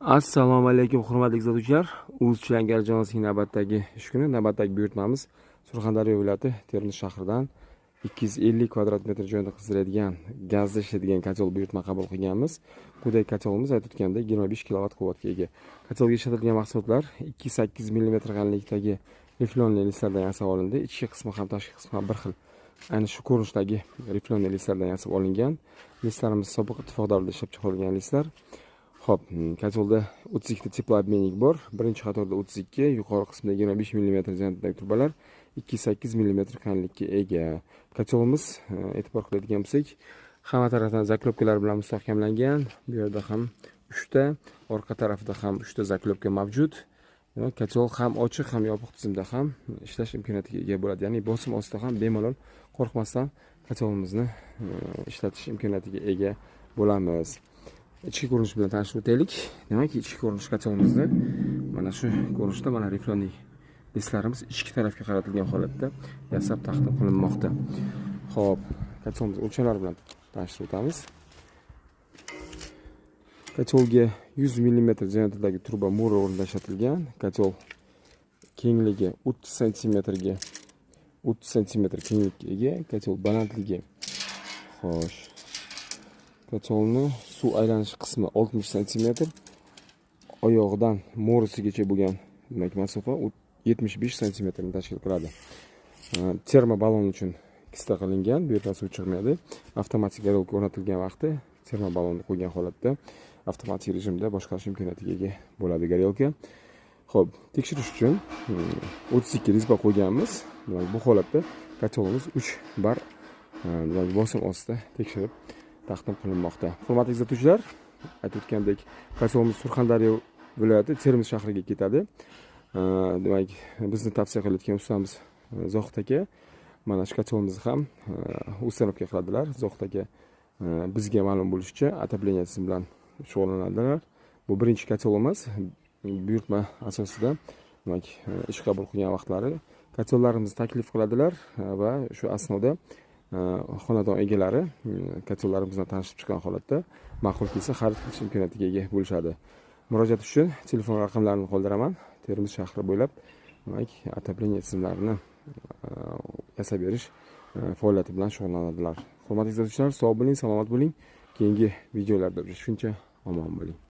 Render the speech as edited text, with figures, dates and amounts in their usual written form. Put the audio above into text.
Assalomu alaykum, hurmatli kuzatuvchilar. O'z Chilangar jamoasining navbatdagi ish kuni, navbatdagi buyurtmamiz Surxondaryo viloyati Termiz shahridan 250 kvadrat metr joyda qizdiriladigan, gazda ishlaydigan котёл buyurtma qabul qilganmiz. Qudak котёл imiz, aytib o'tgandek, 25 kilovat quvvatga ega. Котёл ga ishlatilgan mahsulotlar 2,8 mm qalinlikdagi рифлёный listlardan yasab olindi. Ichki qismi ham, tashqi qismi ham bir xil. Ayni shu ko'rinishdagi рифлёный listlardan yasab olingan. Listlarimiz sobiq ittifoq davrida ishlab chiqarilgan listlar. Xo'p, котёл da 32 ta теплообменник bor. Birinchi qatorda 32, yuqori qismida 25 mm diametrdagi trubalar 2,8 mm qalinlikka ega. Котёл imiz, e'tibor qiladigan bo'lsak, hamma tarafdan заклёпка lar bilan mustahkamlangan. Bu yerda ham 3 ta, orqa tarafida ham 3 ta заклёпка mavjud. Demak, котёл ham ochiq, ham yopiq tizimda ham ishlash imkoniyatiga ega bo'ladi. Ya'ni bosim ostida ham bemalol, qo'rqmasdan котёл imizni ishlatish imkoniyatiga ega bo'lamiz. Ichki ko'rinish bilan tanishib o'taylik. Demak, ichki ko'rinish котёл imizni mana shu ko'rinishda, mana рифлёный listlarimiz ichki tarafga qaratilgan holatda yasab taqdim qilinmoqda. Xo'p, котёл imiz o'lchamlari bilan tanishtirib o'tamiz. Котёл ga 100 mm diametrdagi truba mo'ri o'rnida ishlatilgan. Котёл kengligi 30 santimetrga 30 santimetr kenglikka ega. Котёл balandligi, xo'sh, котёл ni suv aylanish qismi 60 santimetr, oyog'idan mo'risigacha bo'lgan, demak, masofa 75 santimetrni tashkil qiladi. Termoballon uchun kista qilingan, bu yerdan suv chiqmaydi. Avtomatik горелка o'rnatilgan vaqtda termoballonni qo'ygan holatda avtomatik rejimda boshqarish imkoniyatiga ega bo'ladi горелка. Xo'p, tekshirish uchun 32 резьба qo'yganmiz. Demak, bu holatda котёл imiz 3 bar, demak, bosim ostida tekshirib taqdim qilinmoqda. Hurmatli kuzatuvchilar, aytib o'tgandek, котёл imiz Surxondaryo viloyati Termiz shahriga ketadi. Demak, bizni tavsiya qilayotgan ustamiz Zohid aka mana shu котёл imizni ham установка qiladilar. Zohid aka, bizga ma'lum bo'lishicha, отопление tizimi bilan shug'ullanadilar. Bu birinchi котёл emas, buyurtma asosida, demak, ish qabul qilgan vaqtlari котёл larimizni taklif qiladilar va shu asnoda xonadon egalari котёл larimiz bilan tanishib chiqqan holatda ma'qul kelsa, xarid qilish imkoniyatiga ega bo'lishadi. Murojaat uchun telefon raqamlarini qoldiraman. Termiz shahri bo'ylab, demak, отопление tizimlarini yasab berish faoliyati bilan shug'ullanadilar. Hurmatli kuzatuvchilar, sog' bo'ling, salomat bo'ling. Keyingi videolarda uchrashguncha omon bo'ling.